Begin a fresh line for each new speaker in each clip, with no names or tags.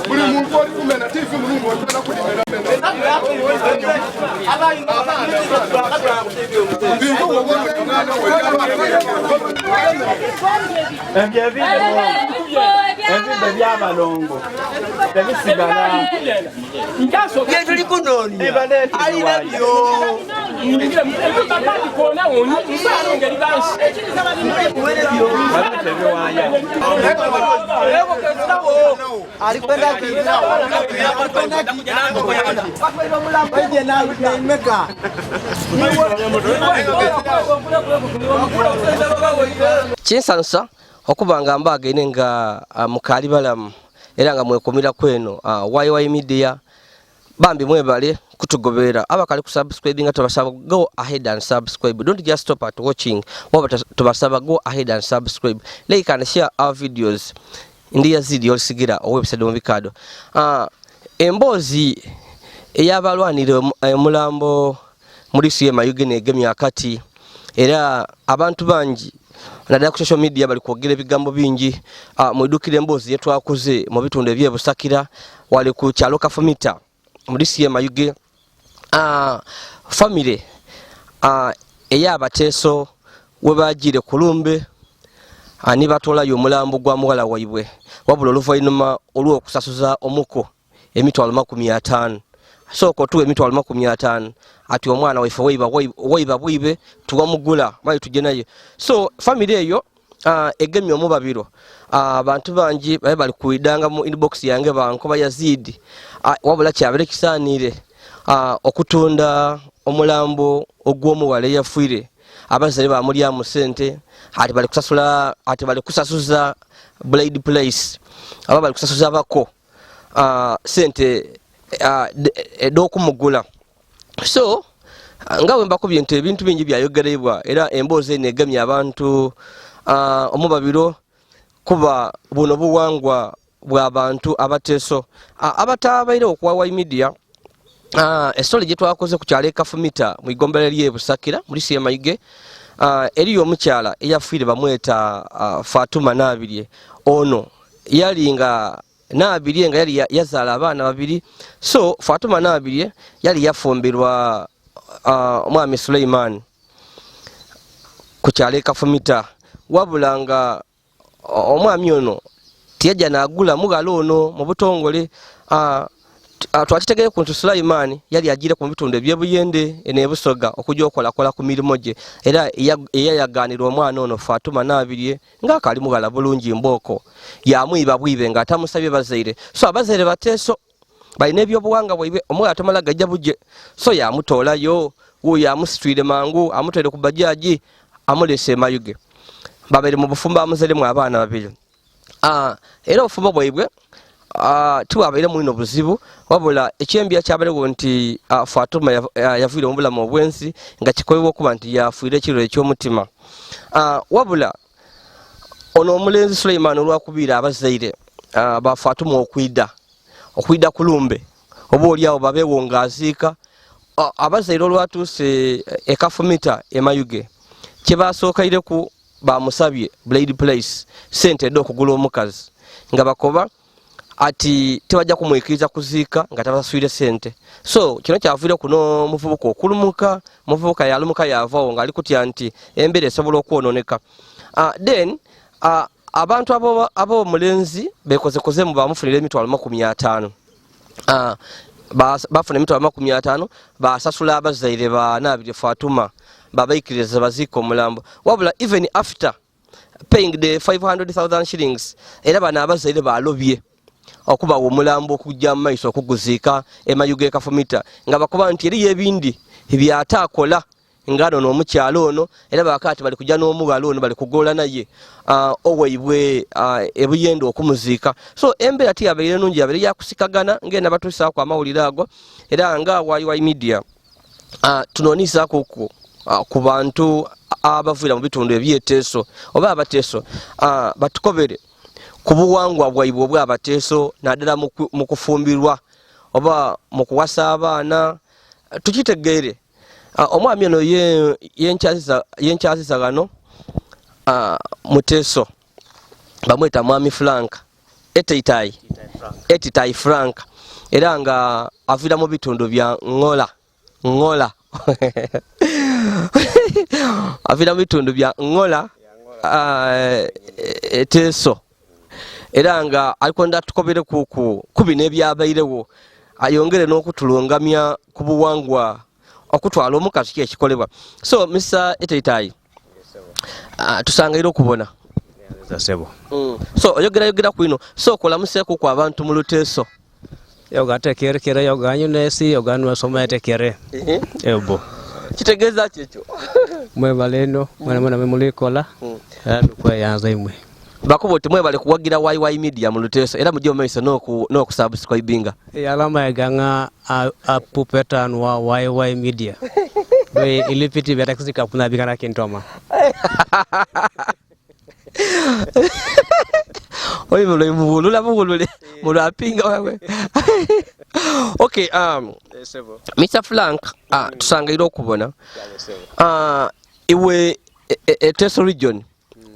Buli muntu oli kumena TV mulungu otera kulimena
Ebyo byabalongo tebisigala.
Tuli kunoonya alina byo.
Kinsansa okuba nga mbagaine nga mukaali balamu era nga mwekumira kweno YY Media. Bambi mwebale kutugobera, abakali ku subscribe nga tubasaba go ahead and subscribe, don't just stop at watching, waba tubasaba go ahead and subscribe, like and share our videos. Ndi Yazidi olisigira owebisade mu bikado. Emboozi eyabalwanira omulambo muri siye Mayuge negemye akati, era abantu bangi naddala ku social media bali kwogera ebigambo bingi. Mwidukire emboozi yetwakoze mu bitundu ebyebusakira wali ku kyalo Kafumita muri siye Mayuge. Famire ey'abateeso we bagiire kulumbe ni batwalayo omulambo gwa muwala waibwe, wabula oluvannyuma olw'okusasuza omuko emitwalo 50. Sooka otuwa emitwalo 50 ati omwana waife waiba bwibe tuwamugula bali tujje naye. So famire eyo egemye omubabiro. Abantu bangi babe bali kuidanga mu inbox yange bankoba Yazidi, wabula kyabere kisaanire okutunda omulambo ogw'omuwala eyafiire. Abazale bamulyamu sente ati bali kusasula, ati bali kusasuza bride price, aba bali kusasuza bako sente ed'okumugula. So nga bwe mbakubye nti ebintu bingi byayogerebwa, era emboozi eno egemye abantu omubabiro kuba buno buwangwa bw'abantu abateeso. Abatabaire okuwa YY Media, esitole gye twakoze ku kyalo Ekafumita mu igombolola ly'e Busakira muri siye Mayuge, eriyo omukyala eyafiire bamweta Fatuma Nabirye. Ono yali nga Nabirye nga yali yazaala abaana babiri. So Fatuma Nabirye yali yafumbirwa omwami Suleiman ku kyalo Ekafumita, wabula nga omwami ono tiyajja n'agula mughala ono mu butongole. Twakitegere ku nti Sulaiman yali agiire ku bitundu eby'Ebuyende n'Ebusoga okujja okolakola ku mirimu gye, era eyayagaanira omwana ono Fatuma Nabirye ng'akaali mughala bulungi mbooko, yamwiba bwibe ng'atamusabye bazaire. So abazaire bateeso balina ebyobuwangwa bwaibwe, omughala tamala gajja bujje. So yamutoolayo wuuyo amusitwire mangu amutwere ku bajaji amulese Mayuge. Babaire mu bufumbo amuzeremu abaana babiri. Era obufumbo bwaibwe tibwabaire mwino buzibu, wabula ekyembya kyabarewo nti Fatuma yaviire mu bulamu obwensi nga kikolebwa okuba nti yafiire ekiriro eky'omutima. Wabula ono omulenzi Suleiman olwakubiira abazaire ba Fatuma okwida kulumbe oba oliawo babeewo ng'aziika. Abazaire olwatuuse Ekafumita Emayuge kyebasookaireko bamusabye bride price, sente ed'okugula omukazi, nga bakoba ati tebajja kumwikiriza kuziika nga tabasaswire sente. So kino kyaviire kuno omuvubuka okulumuka. Omuvubuka yalumuka yavawo ng'ali kutya nti embeera esobola okwononeka. Then abantu ab'omulenzi bekozekozemu bamufunira emitwalo 50. Bafuna emitwalo 50 basasula abazaire ba Nabirye Fatuma babaikiriza baziika omulambo. Wabula even after paying the 500,000 shillings, era bano abazaire balobye okubawa omulambo okujja mu maiso okuguziika Emayuge Ekafumita, nga bakuba nti eriyo ebindi byataakola nga nono omukyalo ono, era bakaati bali kujja n'omughala ono bali kugola naye owaibwe Ebuyende okumuziika. So embeera tiyabaire nungi, yabaire yakusikagana ngenda batuusaaku amawulire ago. Era nga YY Media tunoonizaako ku bantu abaviira mu bitundu ebyeteeso oba abateeso, batukobere ku buwangwa bwaibwe obw'abateeso naddala mu kufumbirwa oba mu kuwasa abaana, tukitegeere. Omwami ono yenkyaziza ghano Muteso, bamweta Mwami Frank Etitai Frank, era nga aviira mu bitundu bya Ngola Ngola aviira mu bitundu bya Ngola Eteso, era nga alikwenda tukobere ku bino ebyabairewo, ayongere n'okutulungamya ku buwangwa okutwala omukazi ki ekikolebwa. So Mr. Etitai, tusangaire okubona. So oyogerayogera kwino, so okolamuseeku ku abantu mu Luteeso.
Yoga tekerekere yoga nyunesi yoga nwasoma tekere. Ebo.
Kitegeeza ki ekyo?
Mwebale eno, mwena mwena mulikola. Era ndikweyanza imwe.
Bakuba oti mwebale kuwagira YY Media mu Luteeso, era mujje mu maiso n'okusubscribinga.
Alama eganga apupetan wa YY Media. Bwe ilipiti byatakisika kuna bikana kintoma.
Oyo mulula mulule mulapinga wewe. Okay, Mr. Frank, tusangaire okubona. Iwe Eteso region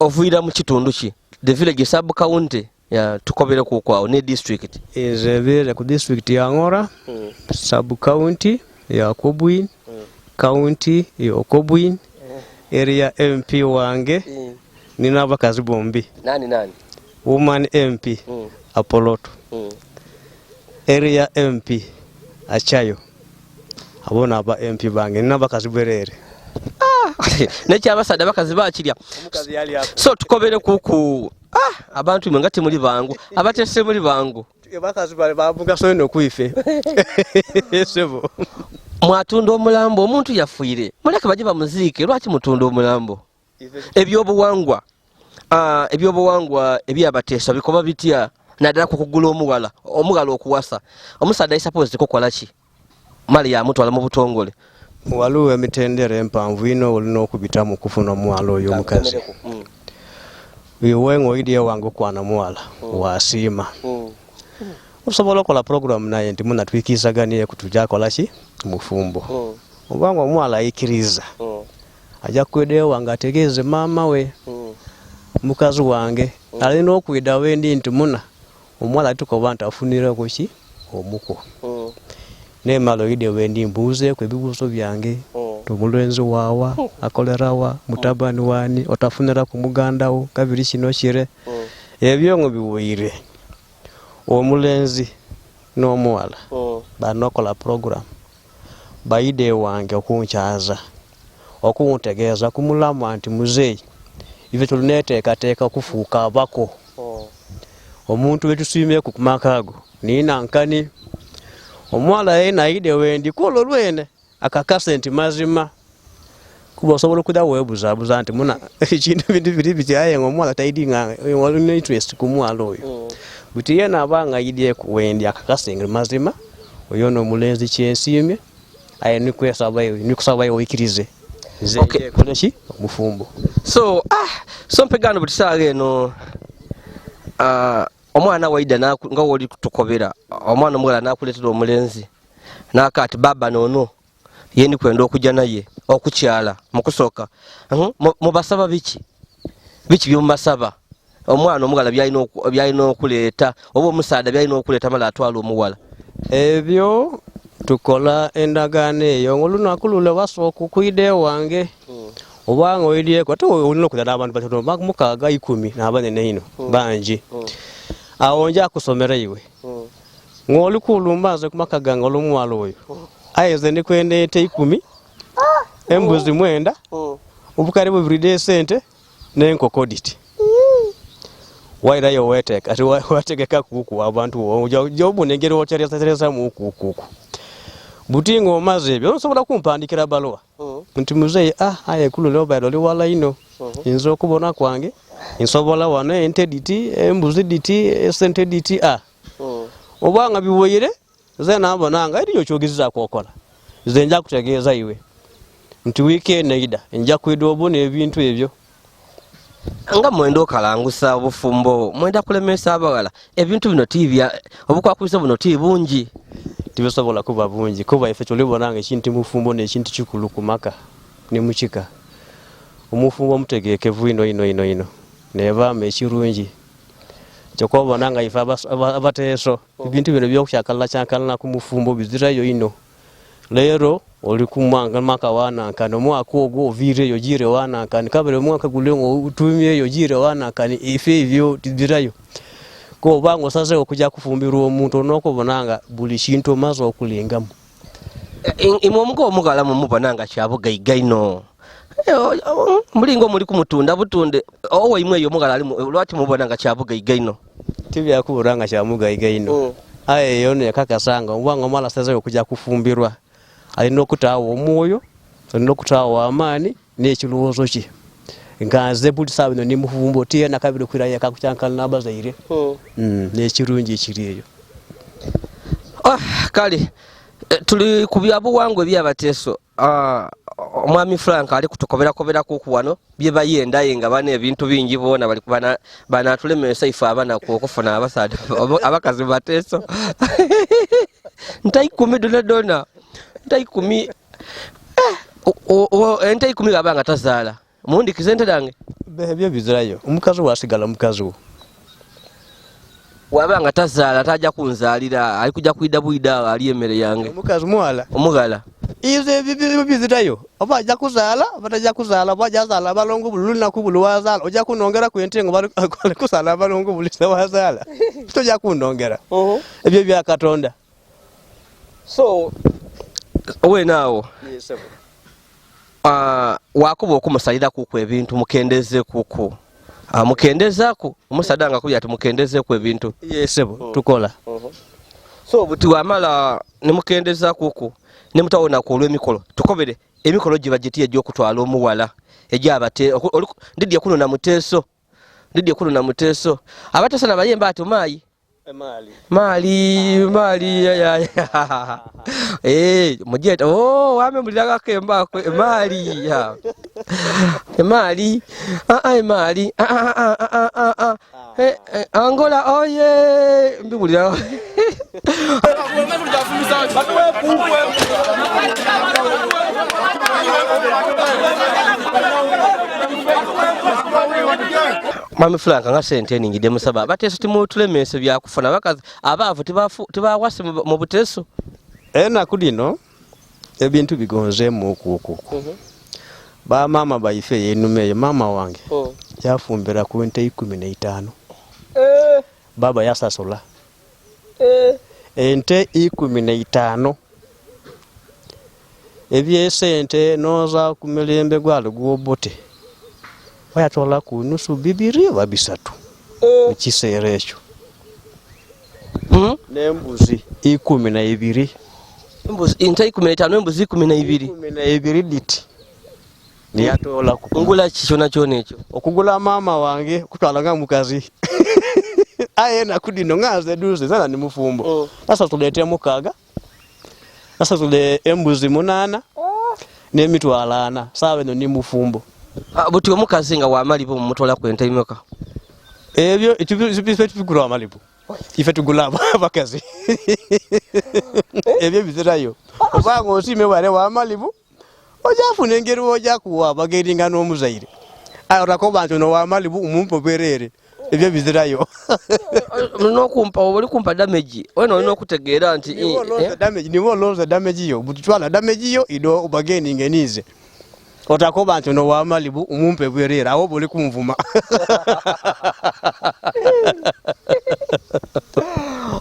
ovuira mu kitundu ki? The village sub county ya tukobere ku kwao ne district.
Ezebere ku district ya Ngora, sub county ya Kobwin, county ya Kobwin, area MP wange nina abakazi bombi.
Nani nani?
Woman MP Apoloto. Area MP Achayo. Abona aba MP bange nina abakazi bwerere.
Nekyabasada abakazi bakirya. So tukobere kuku abantu mwe ngati muli bangu, abatese muli bangu.
Abakazi bali bavuga so eno kuife. Sebo.
Mwatunda omulambo omuntu yafuire. Muleke baje bamuziike, lwaki mutunda omulambo? Ebyobuwangwa. Ebyobuwangwa ebyabateesa bikoba bitya naddala ku kugula omuwala, omugala okuwasa. Omusaadha suppose kukola ki? Mali yamutwala mu butongole.
Waliwo emitendera empanvu ino olina okubita mu kufuna omuwala oyo omukazi. Iwe ng'oyidye wange okwana muwala wasiima. Osobola okola program naye nti munatwikizaganiye kutujakola ki mufumbo. Obanga omuwala ayikiriza ajja kweddeyo wange ategeeze maama we mukazi wange alina okwida wendi nti muna omuwala atukoba nti afunireko ki omuko. Nemala oyide wendi mbuuzeeko ebibuuzo byange omulenzi waawa akolerawa mutabani wani otafunira ku mugandawo kabiri kino kire ebyo ngo biweire. Omulenzi n'omuwala banokola program bayide wange okunkyaza okuntegeeza kumulamwa nti muzeeyi ife tulineteekateeka okufuuka abako. Omuntu wetusiimyeku ku maka ago nina nkani omuwala yena ayide wendi kwolwo lwene akakase nti mazima kuba osobola okudda weebuzaabuza nti muna ekintu bintu biri biti aye nga omuwala tayidi nga olina interest ku muwala oyo. Buti yena aba nga ayidyeku wendi akakase nti mazima oyo n'omulenzi kyensiimye aye nikusabayo oyikirize. Nze nkole ki omufumbo.
So so mpegano buli ssaawa eno omwana waida nga woli kutukobera omwana omuwala nakuleetera omulenzi n'akaati baba noono ye ndikwenda okujja naye okukyala mukusooka. Mubasaba biki? Biki byomubasaba? Omwana omuwala byalina okuleeta oba omusaadha byalina okuleeta mala atwala omuwala.
Ebyo tukola endagaano eyo ng'olunaku lule basooka okwida ewange obanga oidyeko ate olina okudala abantu batono mukaaga 10 n'abanene ino bangi. Awo nja kusomera iwe ng'oli kulumba nze ku maka gange olw'omuwala oyo aye nze ndikwenda ente 10 embuzi 9 obukadde bubiri esente n'enkoko diti. Wairayo weteeka ati wategeka kuku abantu jobuna engeri oterezaterezamu kuku. Buti ng'omaze ebyo osobola kumpandikira baluwa nti muzeeyi aye kulule obaire oli wala ino nze okubona kwange nsobola wano ente diti embuzi diti esente diti obanga biwoyire nze nabona nga eriyo kyogezaako okola nze nja kutegeeza iwe nti wiiki eno eida nja kwida obona ebintu ebyo.
Nga mwenda okalangusa obufumbo mwenda kulemesa abawala ebintu bino tibya obukwakulizo buno ti bungi.
Tibisobola kuba bungi kuba ife tulibona nga ekintu mufumbo n'ekintu kikulu ku maka ne mu kika. Omufumbo omutegeekevu ino ino ino ino nebaama ekirungi kyokka obona nga ife abateeso ebintu bino byokukyakalana ku mufumbo bizirayo ino. Leero oli ku mwaka wanankani, omwaka ogwo oviireyo ogiire wanankani, kabere omwaka gule otumyeyo ogiire wanankani, ife ebyo tibirayo. Kuba nga osazeewo okujja kufumbirwa omuntu olina okubona nga buli kintu omaze okulingamu.
Imwe omugo omughala mumubona nga kyabugaiga ino. Mulinga omuli kumutunda butunde owaimwe eyo omughala ali lwaki mubona nga kyabugaiga ino?
Tibyakubona nga kyamugaiga ino. Aye eyo nekakasa nga oba nga omwana asazeewo okujja kufumbirwa alina okutaawo omwoyo, alina okutaawo amaani n'ekirowoozo kye. Nga nze buli saawa ino ndi mufumbo tiyena kabiri kwirayo eka kukyankana n'abazaire. N'ekirungi ekiri eyo.
Kale tuli ku byabuwangwa ebyabateeso. Omwami Frank ali kutukoberakoberaku wano bye bayenda aye nga bana ebintu bingi boona bali banatulemesa ife abanaku okufuna abasaadha abakazi bateeso. Nta 10 dona dona. Nta 10. Ente 10 baba nga tazaala. Mundikize ente dange.
Ebyo bizirayo. Omukazi wasigala mukazi wo.
Waba nga tazaala taja kunzaalira, ali kujja kwida bwida ali emmere yange.
Omukazi muwala.
Omughala.
Ize ebyo bizirayo. Oba ajja kuzaala, oba tajja kuzaala, oba ajja zaala abalongo buli lunaku buli wazaala. Ojja kunongera ku ente nga bali kuzaala abalongo buli wazaala. Tojja kunongera. Ebyo bya Katonda.
So wenaawo wakuba okumusaliraku ku ebintu mukendezeekuku. Mukendezaaku omusaadha nga akubye ati mukendezeeku ebintu.
Yesebo tukola.
So buti wamala nemukendezaakuku nemutawonaku olw'emikolo tukobere emikolo giba giti egy'okutwala omuwala egyabate ndidye kunona muteeso ndidye kunona muteeso abateeso nabayemba ati maayi maali maali ya mujeta oh wame muliraga kemba maali ya maali maali Angola oye mbibulira. Mwami Frank nga sente eningidde musaba abateeso timutulemese byakufuna abakazi abaavu tibawase mu buteeso.
Enaku dino ebintu bigonzeemu okuokuku. Ba maama baife eyenume eyo maama wange yafumbira ku nte 15. Baba yasasula ente 15. Ebyesente noza ku mirembe gwali gwobote bayatwala ku nusu 2 oba 3 mu kiseera ekyo. N'embuzi 12.
Embuzi ente 15 embuzi 12.
12 diti. Niyatoola ku
ngula ki kyona kyona ekyo.
Okugula maama wange kutwala nga mukazi. Aye enaku dino nga nze duze zana ni mufumbo. Nasasula ente 6. Nasasula embuzi 8 n'emitwalo 4. Saawa eno ni mufumbo.
Buti omukazi nga wamalibu mumutwala ku ente imeka?
Ebyo ife tubigula amalibu. Ife tugula abakazi. Ebyo bizirayo. Obanga osiime wale wamalibu ojafuna engeri oja kuwa bageringa n'omuzaire. Aye otakoba nti ono wamalibu umumpe bwerere. Ebyo bizirayo.
Nokumpa oli kumpa damage. Wena olina okutegeera nti
niwe olonze damage yo. Bututwala damage yo ido obageninge nize. Otakoba nti ono wamalibu umumpe bwerere awo buli kunvuma.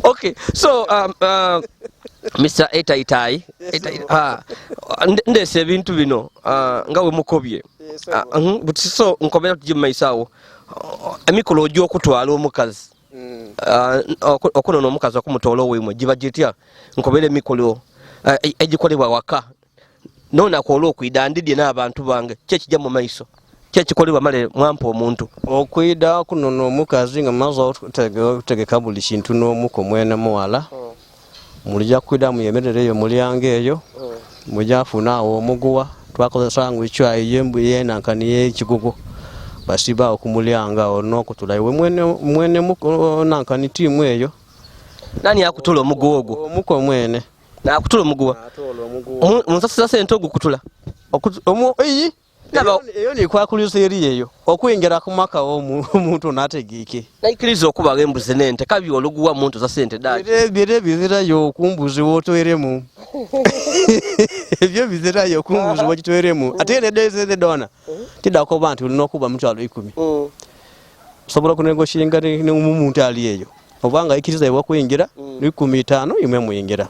Okay, so Mr. Etaitai, ndese ebintu bino nga we mukobye. So nkobera tujje mu maiso awo. Emikolo gy'okutwala omukazi okunona omukazi okumutoola owaimwe giba gitya? Nkobera emikolo egikolebwa waka nonaku olw'okwida ndidye n'abantu bange ki ekijja mu maiso kyekikolebwa male mwampa omuntu
okwida kunona omukazi nga maze okutegeka buli kintu n'omuko mwene muwala. Mulija kwida muyemerere eyo mulyango eyo mujja funa awo omuguwa twakozesa ngu ekyayi yenankani y'ekigugu basiba awo ku mulyango awo n'okutula iwe mwene nankani tiimu eyo.
Nani akutula omuguwa ogwo?
Omuko mwene.
Nakutula omuguwa. Munsasuza sente ogukutula.
Iyi eyo nikwakulisa eri eyo okuyingira ku maka omuntu nategeeke.
Naikiriza okubaga embuzi n'ente kabi oluguwa muntu za sente daki.
Bire bizirayo okumbuzi wotweremu. Ebyo bizirayo okumbuzi wokitweremu. Ate nedeze dona tidakoba nti olina okuba 10,000. Osobola kunegoshinga n'omuntu ali eyo. Obanga ikiriza wakuyingira 15 imwe muyingira.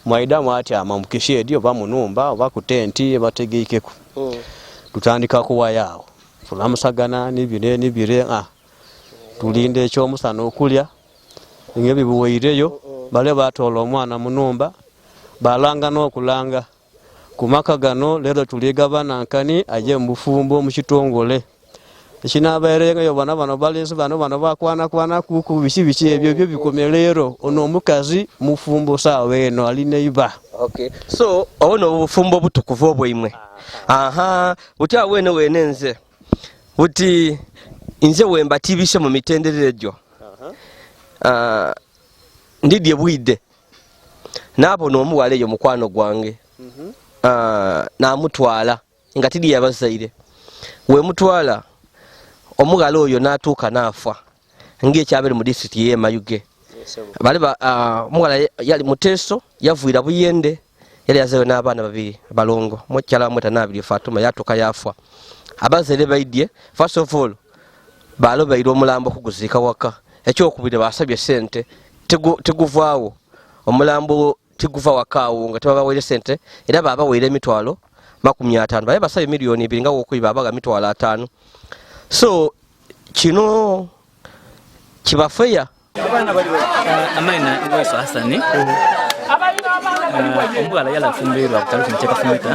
Mwaida mwatyama mukishedi oba munumba oba ku tenti bategeikeku. Tutandika kuwayaawo tulamusagana nibire nibire tulinde ekyomusana okulya ngebibuweireyo bale batola omwana munumba balanga n'okulanga kumaka gano lero tuligabana nkani aje mubufumbo mu kitongole ekinabaerengayo bana bano balenzi bano bano bakwana kwana kuku biki biki ebyo byo bikomerero ono omukazi mufumbo saawa eno ali neiba.
Okay. So ono obufumbo butukuvu obwaimwe. Aha, buti awene wene nze. Buti nze wemba tibise mu mitendere egyo. Ndidye bwide. Nabo n'omuwala eyo mukwano gwange. Namutwala nga tidi yabazaire. We mutwala omugalo oyo n'atuuka n'afa ng'ekyabere mu disitulikiti y'e Mayuge. Bali omuwala yali Muteeso yavuira Buyende yali yazayo n'abaana babiri balongo mukyala wamweta Nabiri Fatuma yatuuka yafa. Abazaire baidye first of all balobaire omulambo okuguziika waka. Ekyokubiri basabye sente tiguvaawo omulambo tiguva wakaawo nga tebabaweire sente era babaweire 50,000 baye basabye 2,000,000 nga wokuyiba abaga 50,000. So kino kibafeya.
Amaina Iweso Hasani. Omuwala yali afumbirwa ku kyalo kino kyekafumita.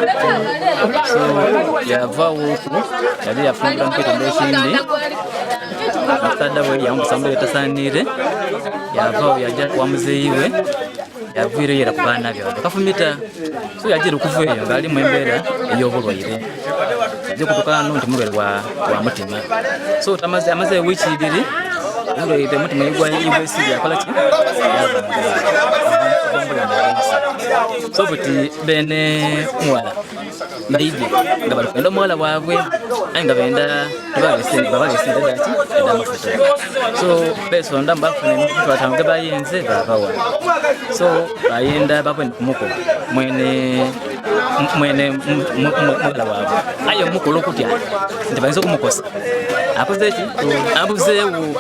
So yavaawo oku yali yafumbira mu kitundu ekindi. Musaadha we yamubusa mbeera etasaanire yavaawo yajja wa muzeeyi we yaviireyo era ku baana be kafumita. So yagira okuva eyo ng'alimu embeera ey'obulwaire ajja okutuuka no nti mulwaire wa mutima. So amaze wiiki ibiri mulwaire mutima igwesibye akola ki So buti bene muwala baidye nga bali kwenda omuwala waabwe aye nga benda bababesente daki ed'amafuta. So besonda bafuna emitwalo ge bayenze babawa. So bayenda babone kumuko mwene mwene muwala waabwe aye omukulu okutya nti bayinza okumukosa akoze ki abuzeewo.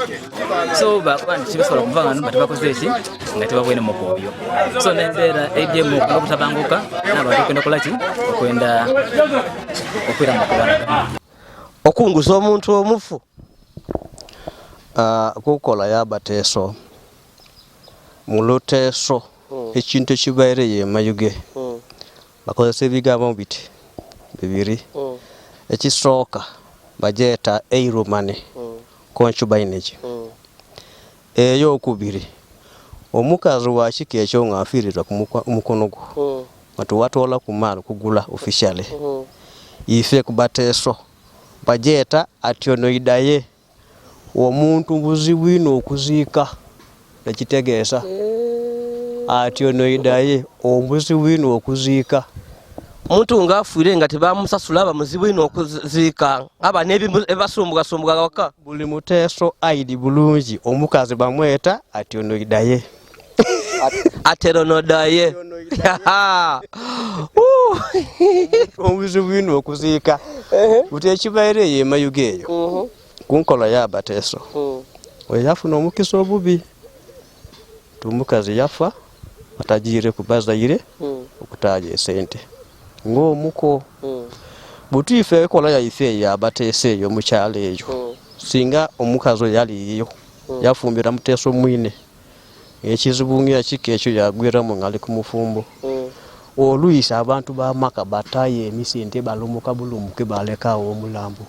So bakuba nti kibasobola okuva wano nga tebakoze ki nga tebabwene muko oyo. So n'embeera edyemu okutabanguka n'abantu okwenda kola ki okwenda okwira mu kulwanagana.
Okunguza omuntu omufu
kukola yabateeso mu luteeso ekintu ekibaire ye Mayuge bakozesa ebigambo biti bibiri. Ekisooka bagyeta eirumane concubinage. Eyokubiri omukazi wa kika ekyo ng'afiirirwa ku mukono gwo nga tuwatoola ku maalo kugula officially ife ku bateeso bagyeta ationoidaye omuntu buzibu ino okuziika nekitegeesa ationoidaye obuzibu ino okuziika.
Omuntu ng'afiire nga tebamusasula aba muzibu ino okuziika aba n'ebibasumbukasumbuka waka.
Buli muteeso aidi bulungi omukazi bamweta ationoidaye.
Ateronodaye.
Obuzibu ino okuziika buti ekibaire eyo Emayuge eyo ku nkola y'abateeso oyo yafuna omukisa obubi omukazi yafa atagiire ku bazaire okutaaja esente ng'omuko. Buti ife enkola yaife eyo abateeso eyo mu kyalo eyo singa omukazi oyo yaliyo yafumbira muteeso mwine ekizibu ng'ekika ekyo yagwiramu ng'ali ku mufumbo. Olwisi abantu b'amaka batayo emisente balumuka bulumuke balekawo omulambo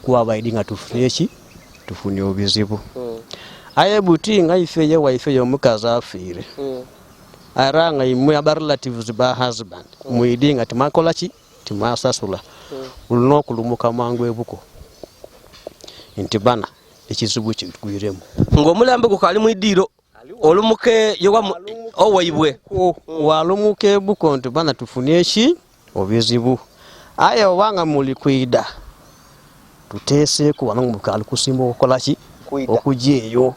kuba baidi nga tufunye ki tufunye obuzibu. Aye buti nga ife ye waife y'omukazi afiire era nga imwe aba relatives ba husband mwidi nga timakola ki timasasula olina okulumuka mangu ebuko nti bana ekizibu kigwiremu
ng'omulambo gukaali mu iddiiro olumuke Owaibwe
Walumuka ebuko nti bana tufunye eki obizibu. Aye obanga muli kwida tuteeseeku wano mukali kusimba okukola ki? Okujja eyo.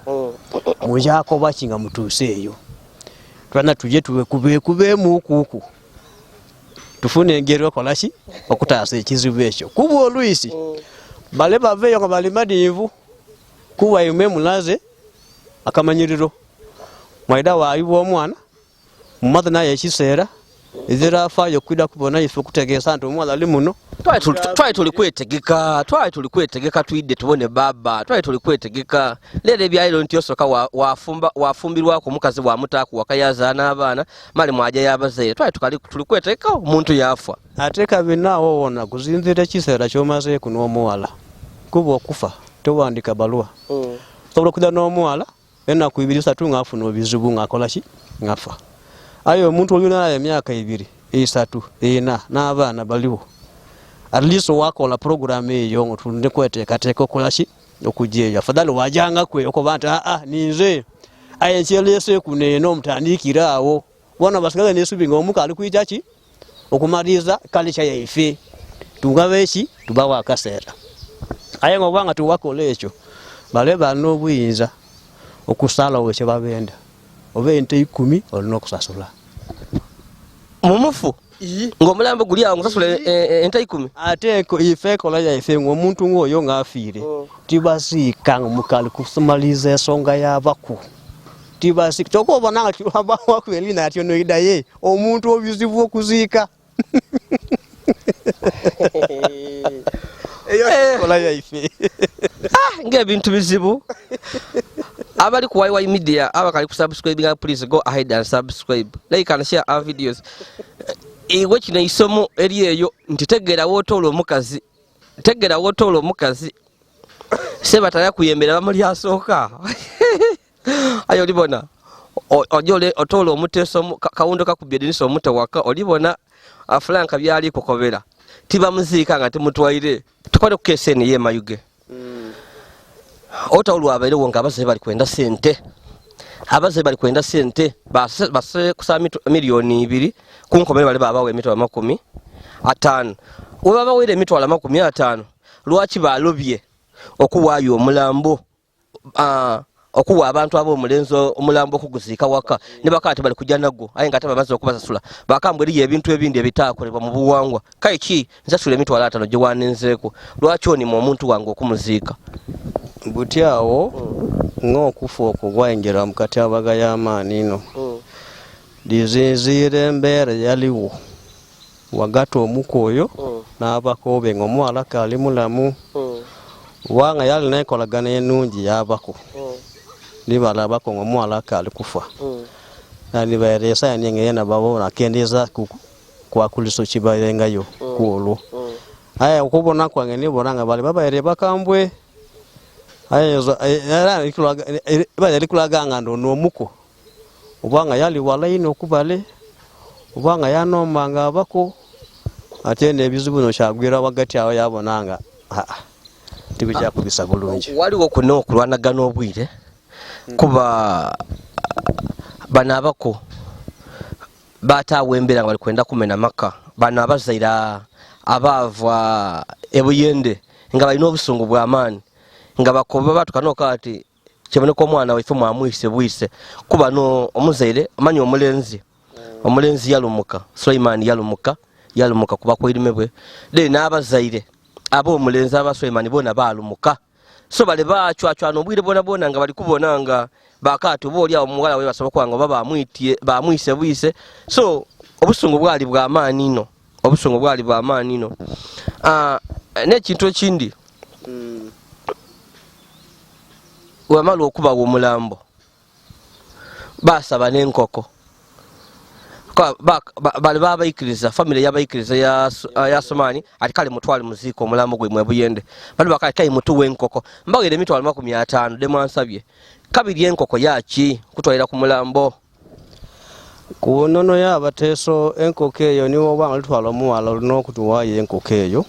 Mujakoba ki nga mutuuse eyo? Twana tuje tuwekubeekubeemu okuuku tufune engeri okola ki okutaasa ekizibu ekyo. Kuba olwisi bale baveeyo nga bali madiivu, kuba imwe mulaze akamanyiriro mwaida waayibwa omwana mumaze naye ekiseera ezira afaayo okwida kubona ife okutegeesa nti omuwala ali muno.
Twali tuli kwetegeka, twali tuli kwetegeka twidde tubone baba, twali tuli kwetegeka. Leero ebyaliro nti osooka wafumbirwako omukazi wamutaaku waka yazaala n'abaana male mwaja yabazaire, twali tukali tuli kwetegeka omuntu yafa.
Ate kabina awo wona kuzinzira ekiseera ky'omazeeku n'omuwala, kuba okufa tewandika baluwa. Osobola okujja n'omuwala ennaku ibiri isatu ng'afuna obizibu ng'akola ki ng'afa. Aye omuntu oli naye emyaka 2 3 4 n'abaana baliwo, at least wakola program eyo nga tulinde kweteekateeka okola ki okujja eyo. Afadhali wajangaku eyo okuba nti aa ninze aye nkyeleese kuno eno omutandikire awo bona basigale n'esubi nga omuka ali kwija ki okumaliriza kalica yaife tugabe eki tubawa akaseera. Aye nga obanga tuwakola ekyo bale balina obuyinza okusalawo ekyo babenda oba ente 10 olina okusasula.
Mumufu ng'omulambo guli awo ng'osasula ente 10.
Ate ife ekola yaife ng'omuntu ng'oyo ng'afiire tibasiika nga mukali kusumaliriza ensonga y'abaku. Tibasiika kyokka obona nga kibawakwelina atyo noidaye omuntu obizibu okuziika. Eyo ekola yaife.
Ng'ebintu bizibu. Abali ku YY Media abakali ku subscribing, please go ahead and subscribe, like and share our videos. Iwe kino isomo eri eyo nti tegeera w'otoola omukazi, tegeera w'otoola omukazi Sebataya kuyembera bamuli asooka. Aye olibona ojole otoola omuteeso kawundo kakubye edinisa omuto waka olibona Frank byali kukobera tibamuziika nga timutwaire. Tukwate ku keesi eno ey'emayuge. Otawulu abairewo nga abazaire bali kwenda sente, abazaire bali kwenda sente base kusaba miliyoni 2 ku nkomere bale babawa emitwalo 50. We babaweera emitwalo 50 lwaki balobye okuwaayo omulambo, okuwa abantu ab'omulenzi omulambo okuguziika waka ne bakaba tebali kujja nagwo, aye nga ate bamaze okubasasula bakambwa eriyo ebintu ebindi ebitaakolebwa mu buwangwa. Kale ki nsasula emitwalo 50 gye wanenzeeko, lwaki onima omuntu wange okumuziika?
Buti awo ng'okufa okwo gwayingira mu katyabaga y'amaani ino lizinziira embeera yaliwo wagati omuko oyo n'abakobe ng'omuwala kaali mulamu wanga yali n'enkolagana ennungi y'abako nibalabako ng'omuwala kaali kufa nibaereesa yanengeyena babona akendeeza kwakuliso kibarengayo ku olwo. Aye okubona kwange nibona nga bali babaire bakambwe, aye era bali kulaga nga ndono omuko obanga yali wala ino okubale obanga yanombanga abako ate n'ebizibu no kyagwira wagati awo yabona nga tibijja bulungi.
Waliwo kuno okulwanagana obwire kuba bano abako bataawo embeera nga bali kwenda kumena maka. Bano abazaire abaava ebuyende nga balina obusungu bw'amaani nga bakoba batukanoka ati kiboneka omwana waife mwamwise bwise kuba no omuzaire omanya omulenzi omulenzi yalumuka Sulaiman yalumuka yalumuka kuba kwirime bwe de n'abazaire ab'omulenzi aba Sulaiman bona balumuka. So bale bacwacwana obwire bwona bwona nga bali kubona nga bakati oba oli awo omuwala we basobola kuba nga oba bamwitie bamwise bwise. So obusungu bwali bw'amaani ino, obusungu bwali bw'amaani ino. N'ekintu ekindi wamala okubawa omulambo basaba n'enkoko bali babaikiriza family yabaikiriza ya Somani ati kale mutwale muziika omulambo gwe mwebuyende bali bakale kai mutuwe enkoko mbagere emitwalo 50 de mwansabye kabiri enkoko yaki kutwalira ku mulambo.
Ku nnono y'abateeso enkoko eyo niwo oba nga litwala omuwala olina okutuwaayo enkoko eyo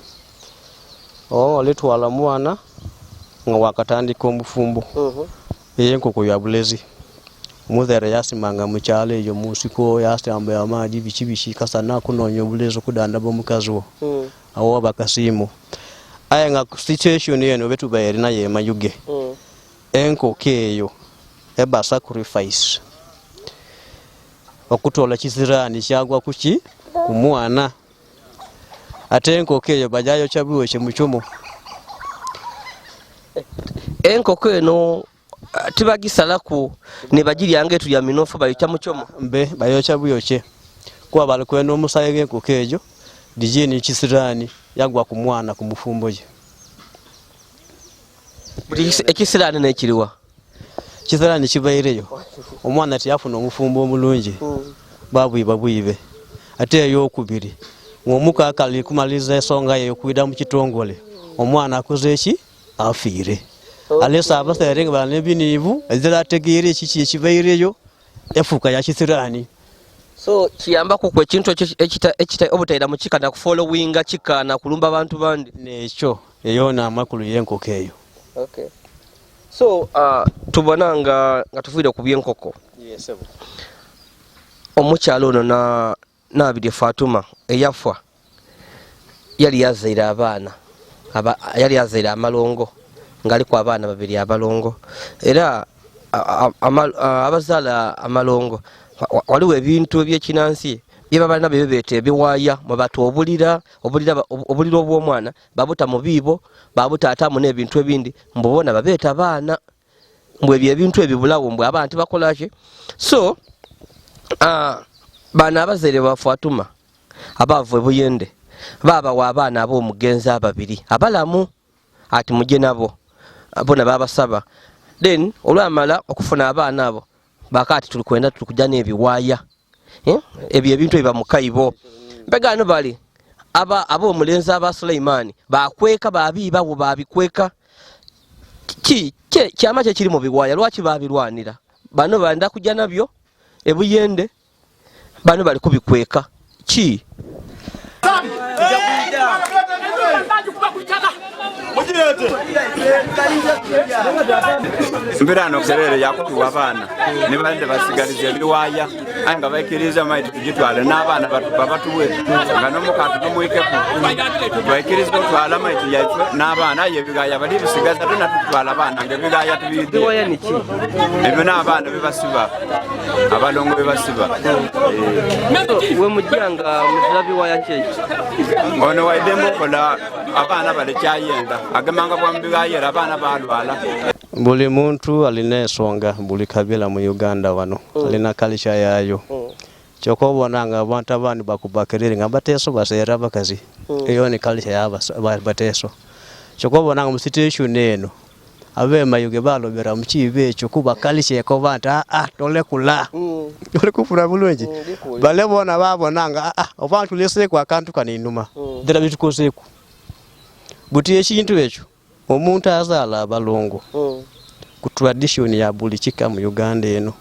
oba litwala omwana nga wakatandika omufumbo eyo enkoko ya bulezi. Omuthere yasimanga mu kyalo eyo mu nsiko, yasamba amaadhi biki biki kasana kunoonya obuleezi okudandaba omukazi wo. Awo waba kasiimo. Aye nga situation eno betubaire nayo e Mayuge, enkoko eyo eba sacrifice okutoola ekisiraani kyagwa kuki ku mwana. Ate enkoko eyo bajayokya bwokye mu kyomo.
Enkoko eno tibagisalaku nibagirya nga etulya minofu, bayokya mu kyomo.
Mbe bayokya bwokye kuba bali kwenda omusaayi gw'enkoko egyo gije ni kisiraani yagwa ku mwana ku mufumbo gye.
Ekisiraani n'ekiriwa?
Ekisiraani kibaireyo, omwana tiyafuna omufumbo omulungi, babwiba bwibe. Ate ey'okubiri, ng'omuka akali kumaliriza ensonga ye okwida mu kitongole, omwana akoze ki? Afiire. Alese abasaire nga bali n'ebiniivu, ezira ategeire kiki ekibaireyo, yafuuka ya kisiraani.
So kiyambaku ku ekintu ekyo obutaira mu kika na kufollowinga kika na kulumba abantu bandi.
N'ekyo eyo n'amakulu y'enkoko eyo.
Okay. So tubona nga tuviire ku by'enkoko.
Yes, sir.
Omukyalo ono na Nabirye Fatuma eyafa yali yazaire abaana, yali yazaire amalongo ngaliku abaana babiri abalongo, era abazaala amalongo waliwo ebintu ebyekinansi byebaba nabyo byebeeta ebiwaaya mwe bata obulira obw'omwana babuta mu biibo babutaatamu n'ebintu ebindi mbu bona babeeta baana mbu ebyo ebintu ebibulawo mbu abaana tibakola ki. So bano abazaire ba Fatuma abaava e Buyende baabawa abaana ab'omugenzi ababiri abalamu ati muje nabo bona babasaba. Then olwamala okufuna abaana abo bakaati tuli kwenda tuli kuja n'ebiwaaya ebyo ebintu ebiba mu kaibo. Mbegano bali ab'omulenzi aba Suleimani bakweka babiibawo babikweka. Kyama kye kiri mu biwaaya lwaki babirwanira? Bano banda kujja nabyo e Buyende, bano bali kubikweka ki?
Mbirano kerere yakutuwa abaana ne bande basigaliza ebiwaaya aye nga baikiriza maiti tugitwale n'abaana babatuwe nga n'omukaatu tumwikeku baikiriza otwala maiti yaife n'abaana aye ebigaya bali bisigaza tona tutwala abaana nga ebigaya tubiidye ebyo n'abaana bebasiba abalongo bebasiba.
We mujja nga muzira biwaaya kyeki?
Ono waidembe okola abaana bali kyayenda agemanga bwa mubigayera abaana balwala.
Buli muntu alina ensonga, buli kabila mu Uganda wano alina culture yaayo. Kyokka obona nga abantu abandi bakubakerere nga bateeso baseera abakazi, eyo ni culture y'abateeso. Kyokka obona nga mu situation eno ab'emayuge balobera mu kiibo ekyo kuba culture ekoba nti aa tolekula. Oli kufuna bulungi. Bale bona babona nga aa oba ntuleseeku akantu kano einhuma ddala bitukozeeku. Buti ekintu ekyo omuntu azaala abalongo ku tradition ya buli kika mu Uganda eno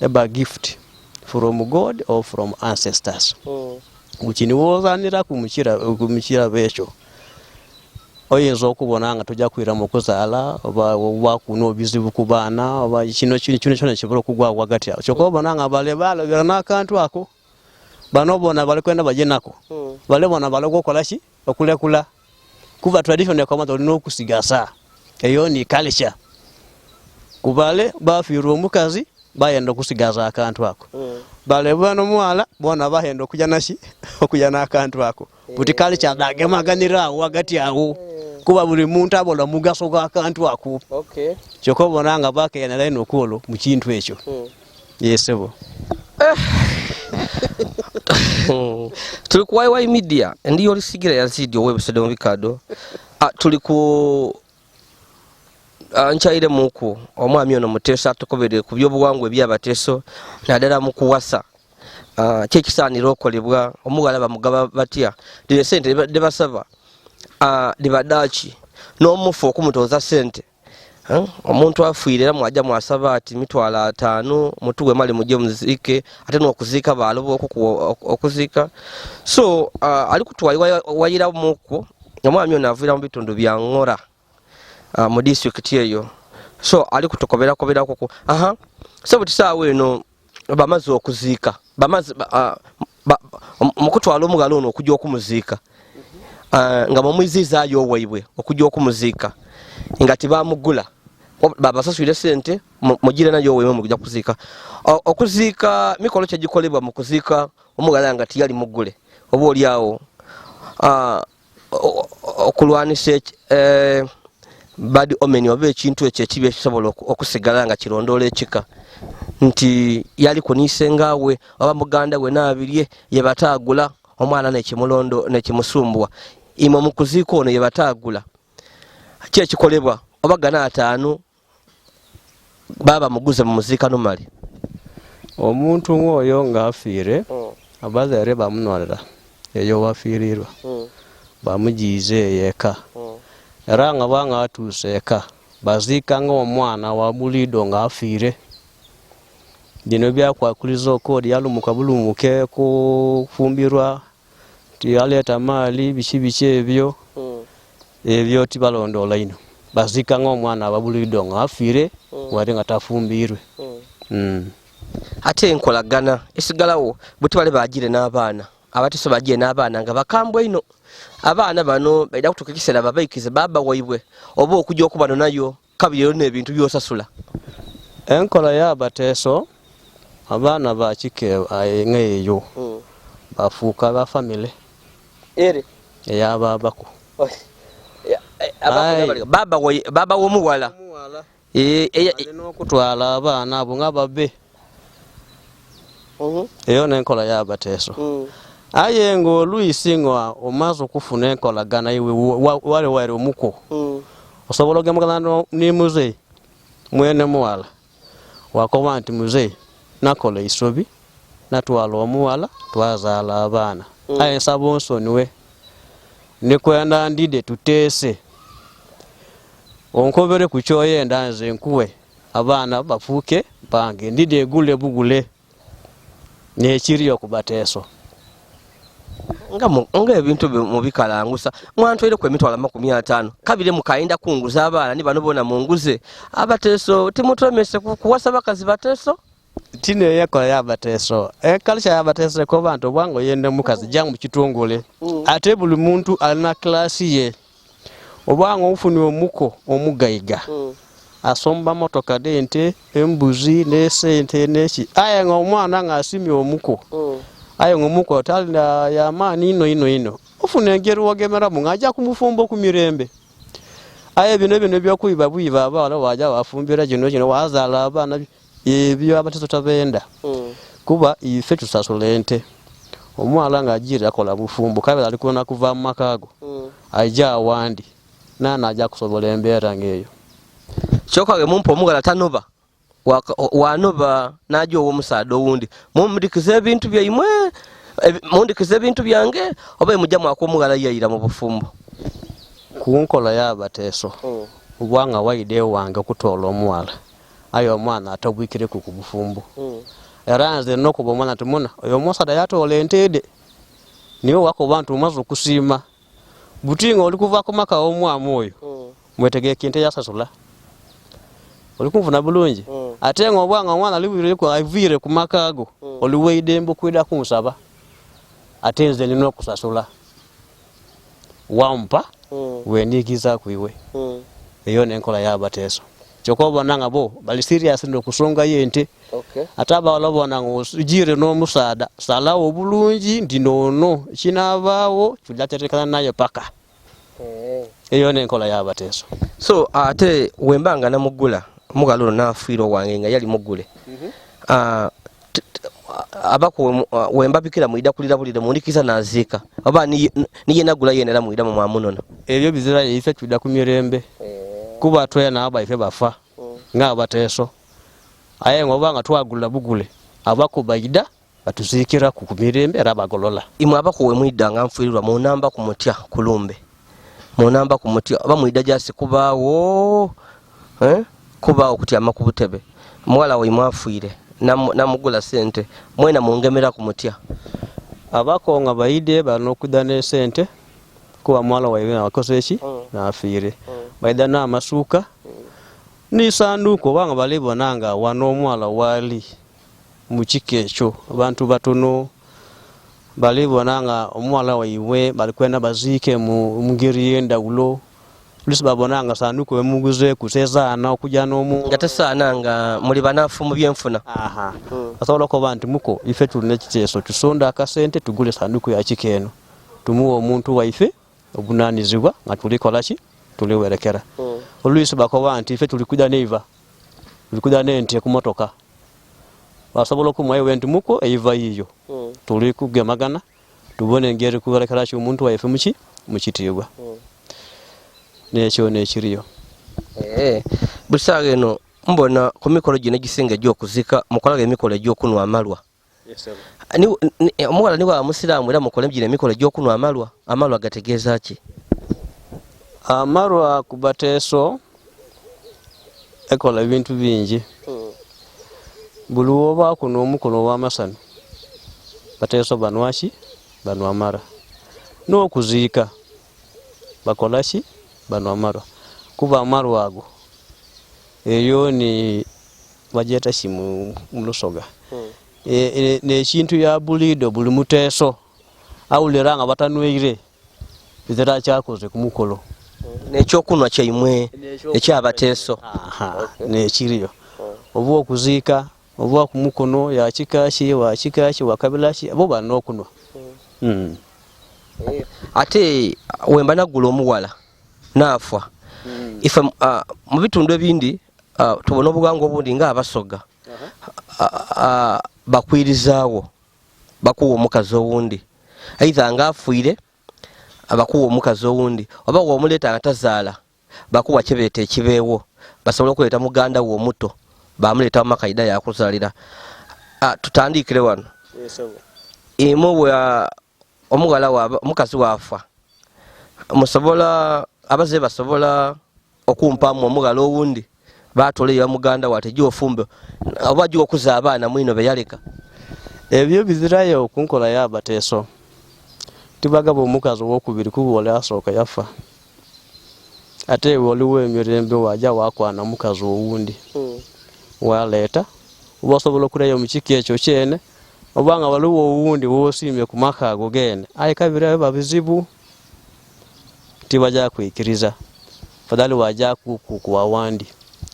eba gift from God or from ancestors. Bukini wozanira ku mukirabo ekyo oyinza okubona nga tojja kwiramu okuzaala oba wakuno obizibu ku baana oba kino kino kyona kisobola okugwa wagati awo. Kyokka obona nga bale balobera n'akantu ako bano bona bali kwenda baje nako bale bona bali okukola ki okulekula kuba tradition ekoma olina okusigasa eyo ni culture. Kubale bafiirwa omukazi bayenda okusigaza akantu ako, bale bano omuwala bona bahenda okuja naki okuja n'akantu ako. Buti culture dhagemaganira awo wagati awo kuba buli muntu abola omugaso gw'akantu ako. Kyokka obona nga bakeyanira ino okwolwo mu kintu ekyo. Yesebo.
Tuli ku YY Media ndi olisigira Yazidi ow'Ebusede mu bikado. Tuli ku nchaire muku omwami ono Muteesa atukobere ku by'obuwangwa eby'Abateeso naddala mu kuwasa. Kyekisaanira okolebwa omuwala bamugaba batya dhino sente dhebasaba dhibadaaki n'omufu okumutooza sente. Omuntu afiire era mwaja mwasaba ati 500,000 mutuwe mali muje muziike ate n'okuziika baloba okuziika. So ali kutuwayira muku omwami ono aviira mu bitundu bya Ngora mu disitulikiti eyo. So ali kutukoberakoberakuku. So buti saawa eno bamaze okuziika, bamaze mukutwala omughala ono okujja okumuziika, nga mumwizizaayo owaibwe okujja okumuziika nga tibamugula, babasaswire sente mugire nayo owaibwe mukujja kuziika. Okuziika mikolo kyegikolebwa mu kuziika omughala nga tiyali mugule, oba oli awo okulwanisa bad omen oba ekintu ekyo ekibi ekisobola okusigala nga kirondoola ekika nti yali kuniisengawe oba muganda we naabirye yebataagula omwana nekimulondo nekimusumbuwa. Imwe mu kuziika ono yebataagula ki ekikolebwa oba gana ataano baba muguze mu muziika nomali?
Omuntu ng'oyo ng'afiire, abazaire bamunonera eyo wafiirirwa, bamujiiza eyo eka, era nga bwanga atuuse eka baziika ng'omwana wa buliido ng'afiire. Bino byakwakuliza okodi yalumuka bulumuke kufumbirwa nti aleeta maali biki biki ebyo, ebyo tibalondoola ino, baziika ng'omwana wa buliido ng'afiire wadde nga tafumbirwe.
Ate enkolagana esigalawo buti bale bagire n'abaana abateso bagire n'abaana nga bakambwe ino. Abaana bano baida kutuuka ekiseera babaikize baba waibwe oba okujja okubano nayo kabiri ero n'ebintu byosasula.
Enkola y'abateeso abaana bakika ng'eyo bafuuka ba family
ere
ey'abaabako.
Baba w'omuwala
alina okutwala abaana abo nga babe. Eyo n'enkola y'abateeso. Aye ng'oluisi nga omaze okufuna enkolagana iwe wali wali omuko, osobola ogemagana ni muzeeyi mwene muwala wakoba nti muzeeyi nakola eisobi natwala omuwala twazaala abaana, aye nsaba onsonyiwe nikwenda ndide tuteese onkobere ku kyoyenda nze nkuwe abaana bafuuke bange ndide egule bugule nekiri okubateeso.
Nga ebintu mubikalangusa mwantwaireku emitwalo 50 kabiri mukayinda kunguza abaana ni bano bona munguze abateeso timutwemese kuwasa bakazi bateeso.
Tino eyakola y'abateeso ekalisha y'abateeso ekoba nti obwanga oyenda mukazi jangu mukitongole, ate buli muntu alina kilasi ye. Obwanga ofuna omuko omugaiga asomba motoka dente embuzi n'esente neki, aye nga omwana nga asimye omuko, aye nga omuko talina yamaani ino ino ino, ofuna engeri wagemeramu ng'ajja kumufumba ku mirembe. Aye bino bino ebyokwiba bwiba abawala waja wafumbira kino kino wazaala abaana ebyo abateeso tabenda, kuba ife tusasula ente. Omuwala ng'ajiire akola bufumbo kabiri ali kubona kuva mu maka ago aija awandi naana aja kusobola embeera ng'eyo.
Kyoka ge mumpa omughala tanoba wanoba naja ow'omusaadha owundi mumudikiza ebintu byaimwe, mundikiza ebintu byange oba mujja mwaka omughala yaira mu bufumbo.
Ku nkola y'abateeso obwanga waide ewange okutoola omuwala aye omwana atabwikireku ku bufumbo, era nze nokuba omwana nti muna oyo omusaadha yatoola ente dhe niwe wakoba nti omaze okusiima buti nga oli kuva ku maka omwamu oyo mwetegeka ente yasasula oli kunfuna bulungi. Ate nga obwanga omwana aviire ku maka ago oli weidembe okwida kunsaba ate nze nina okusasula wampa wendiikiza ku iwe. Eyo n'enkola y'abateeso. Kyokka obona nga bo bali serious n'okusongayo ente. Ate abawala obona nga ojiire n'omusaadha salawo obulungi nti noono kinaabaawo tujaterekana naye paka. Eyo n'enkola y'abateeso.
So ate wemba nga namugula omughala ono nafiira owange nga yali mugule, abako wembabikira mwida kulira bulire mundikiza naziika oba niye nagula yenera mwida mu mwamunona.
Ebyo bizira ife twida ku mirembe kuba twena abaife bafa ng'abateeso, aye nga oba nga twagula bugule abako baida batuziikiraku ku mirembe era bagolola.
Imwe abako we mwida nga nfiirirwa munamba ku mutya kulumbe munamba ku mutya oba mwida jasi kubaawo kubaawo kutyama ku butebe muwala waimwe afiire namugula sente mwena mungemera ku mutya.
Abako nga baide balina okuda n'esente kuba muwala waibwe akoze ki nafiire, baida n'amasuuka. Ni sanduuko obanga balibona nga wano omuwala waali mu kika ekyo abantu batono balibona nga omuwala waibwe balikwenda baziike mu ngeri y'endawulo. Oluusi babona nga sanduuko emuguzeeku tezaana okujja n'omu
Nga tesaana nga muli banafu mu byenfuna.
Aha. Asobola okuba nti muko ife tulina ekiteeso, tusonda akasente tugule sanduuko ya kika eno, tumuwe omuntu waife obunanizibwa nga tulikola ki, tuliwerekera. Oluusi bakoba nti ife tuli kuja neiva, tuli kuja n'ente ku motoka, basobola okumuwa iwe nti muko eiva yiyo, tuli kugemagana tubone engeri kuwerekera ki omuntu waife muki mukitiibwa. Nekyo nekiriyo.
Buli saawa eno mbona ku mikolo gino egisinga egy'okuzika mukolaga emikolo egy'okunwa amalwa. Omuwala niwe aba musiraamu era mukole gino emikolo egy'okunwa amalwa. Amalwa gategeeza ki?
Amalwa ku bateeso ekola ebintu bingi. Buli wobaaku n'omukono ow'amasanu bateeso banwa ki? Banwa amara. N'okuziika bakola ki? Banwa amarwa. Kuba amarwa ago eyo ni bagyeta ki mu Lusoga? N'ekintu ya buliido buli muteeso awulira nga batanweire ezira kyakoze ku mukolo.
N'ekyokunwa kyaimwe ekyabateeso.
Nekiriyo. Oba okuziika oba ku mukono ya kika ki wa kika ki wa kabila ki abo balina okunwa.
Ate wemba nagula omuwala naafa ife mu bitundu ebindi tubona obuwangwa obundi nga abasoga bakwirizaawo bakuwa omukazi owundi, aidha nga afiire abakuwa omukazi owundi, oba womuleeta nga tazaala bakuwa kyebeeta ekibeewo, basobola okuleeta muganda we omuto bamuleeta mu maka ida yakuzaalira. Tutandikire wano. Imwe omuwala omukazi waafa musobola abaze basobola okumpamu omughala owundi batoleyo muganda wate gyofumbe oba gyokuza abaana mwino beyaleka.
Ebyo bizirayo kunkola y'abateeso. Tibagaba omukazi owokubiri kuba oli asooka yafa. Ate waliwo emirembe waja wakwana omukazi owundi waleeta oba osobola okulayo mu kika ekyo kyene oba nga waliwo owundi wosiimye ku maka ago gene, aye kabiri ayo babizibu tibaja kwikiriza. Fadhali waja kuwawandi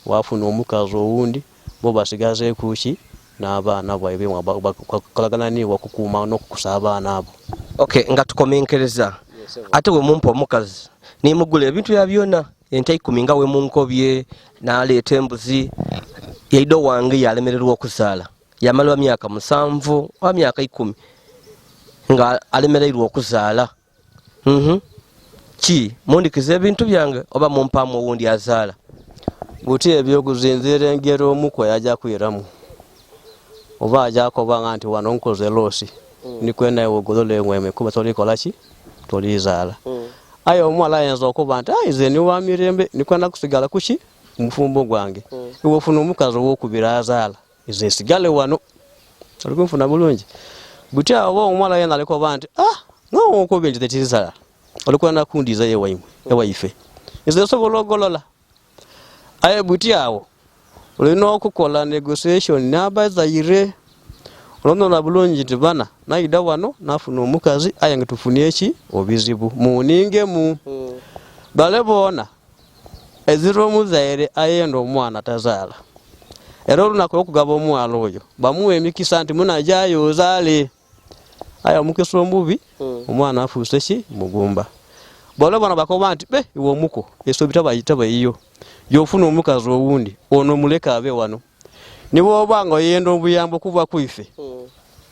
wafuna omukazi owundi bo basigazeeku ki n'abaana bwaibwe bakolagana niwe okukuuma n'okukusa abaana abo.
Okay, nga tukomenkereza ate we mumpa omukazi nimugula ebintu bya byona ente 10 nga we munkobye naleeta embuzi yaido wange yalemererwa okuzaala yamala myaka 7 oba myaka 10 nga alemererwa okuzaala. Ki mundikiza ebintu byange oba mumpamu owundi azaala?
Buti ebyokuzinzira engeri omuko yaja kwiramu oba aja kubanga nti wano nkoze losi nikwenda iwe ogolole engweme kuba tolikola ki tolizaala. Aye omuwala ayinza okuba nti nze ni wa mirembe nikwenda kusigala kuki mufumbo gwange. Iwe ofuna omukazi owokubiri azaala nze nsigale wano olikunfuna bulungi. Buti awo omuwala yena alikuba nti nga wonkobe nti tetizaala olikwenda kundiza ewaimwe ewaife nze nsobola ogolola. Aye buti awo olina okukola negotiation n'abazaire olondola bulungi nti bana naida wano nafuna omukazi aye nga tufunye eki obizibu muningemu. Bale boona ezira omuzaire ayenda omwana tazaala era olunaku olwokugaba omwana oyo bamuwa emikisa nti munajayo ozaale, aye omukisa omubi omwana afuuse ki mugumba. Bale bona bakoba nti be iwe omuko esobi tabayiyo yofuna omukazi owundi ono muleka abe wano niwoba nga oyenda obuyambo okuva ku ife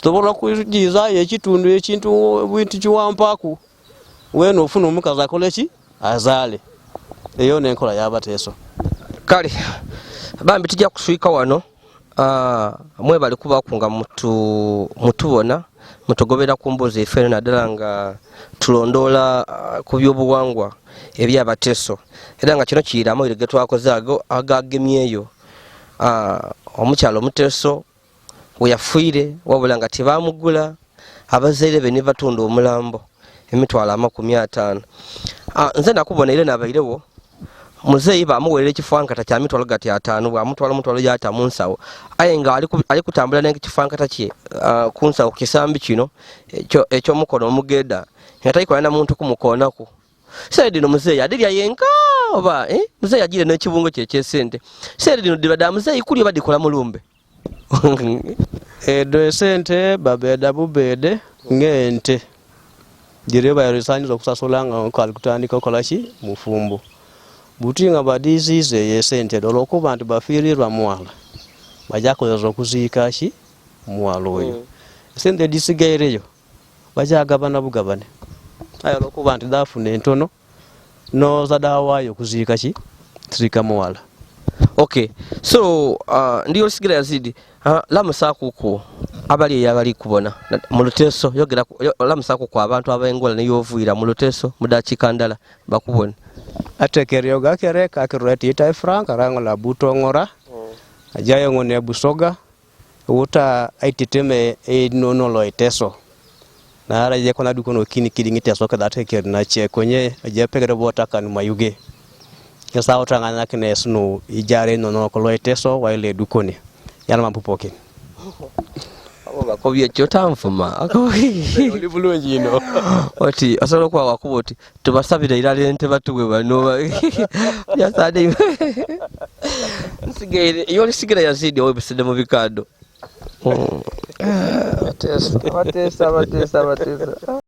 tobola kujizayo ekitundu ekintu bintu kiwampaku wena ofuna omukazi akole ki azaale. Eyo n'enkola y'abateeso.
Kale bambi tujja kuswika wano. Mwebale kubaku nga mutubona mutugobera ku mboozi efe eno naddala nga tulondoola ku byobuwangwa ebyabateeso era nga kino kiyira amawulire ge twakoze ago agagemyeyo. Omukyala omuteeso we yafiire wabula nga tebamugula abazaire be ne batunda omulambo emitwalo 50. Nze nakubona era nabairewo Muzeeyi bamuwerera ekifankata kya mitwalo gati 50, bwamutwala omutwalo yata mu nsawo, aye nga ali kutambula n'ekifankata kye ku nsawo ku kisambi kino ekyomukono omugeda, nga talikola na muntu kumukonaku. Sente dino muzeeyi adirya yenka oba muzeeyi agire n'ekibungo kye eky'esente. Sente dino diba da muzeeyi kuli oba dikola mulumbe?
Edo esente babeda bubede ng'ente gire bayisanyiza okusasula nga nkali kutandika okola ki mufumbo buti nga badizize esente olwokuba nti bafiirirwa muwala bajja kukozesa okuziika ki muwala oyo. Esente edisigaireyo bajagabana bugabane, aye olwokuba nti dafuna entono noza dawaayo okuziika ki ziika muwala.
Okay, so ndiyo sigira Yazidi lamusakuku abali eyabali kubona mu luteeso yogera lamusakuku abantu abengola neyovuira mu luteeso mudakiika ndala bakubona.
Atekeryo gakere kakirweti itai Frank arangola butongora ajayo ngone busoga wuta aititeme enonolo iteso nara je kona dukono kini kidingi teso kada ateker na che konye aje pegere bota kan mayuge kesa otangana kine snu ijare nono kolo iteso waile dukoni yana mapupoke
abo bakobye ekyo tanfuma
oli bulungi ino
oti osobola okuba wakuba oti tubasabire irala ente batuwe bano byasade nsigaire yolisigira Yazidi owebuside mu bikado. Abateesa abateesa abateesa.